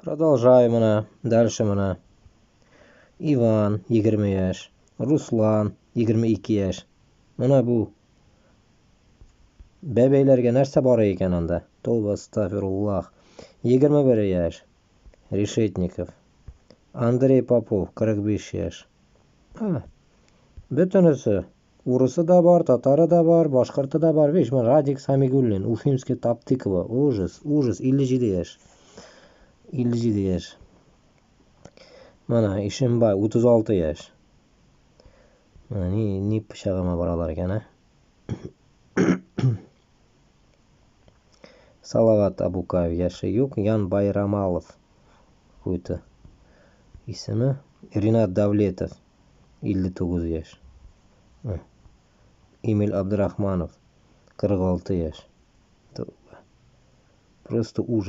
Продолжаю менә, дальше менә. Иван, 20 яшь. Руслан, 22 яшь. Менә бу бәбәйләргә нәрсә бар икән анда? Тәүбә астафируллах. 21 яшь. Решетников. Андрей Попов, 45 яшь. А, бөтенесе. Урысы да бар, татары да бар, башкорты да бар. Видишь, Радик Самигуллин, Уфимский Таптыкова. Ужас, ужас, 57 яшь. 57 яшь. Менә Ишембай, 36 яшь. Менә ни пычагыма баралар икән, а? Салават Абукаев яше юк, Ян Байрамалов какой-то исеме. Ринат Давлетов 59 яшь. Эмиль Абдрахманов 46 яшь. Просто ужас.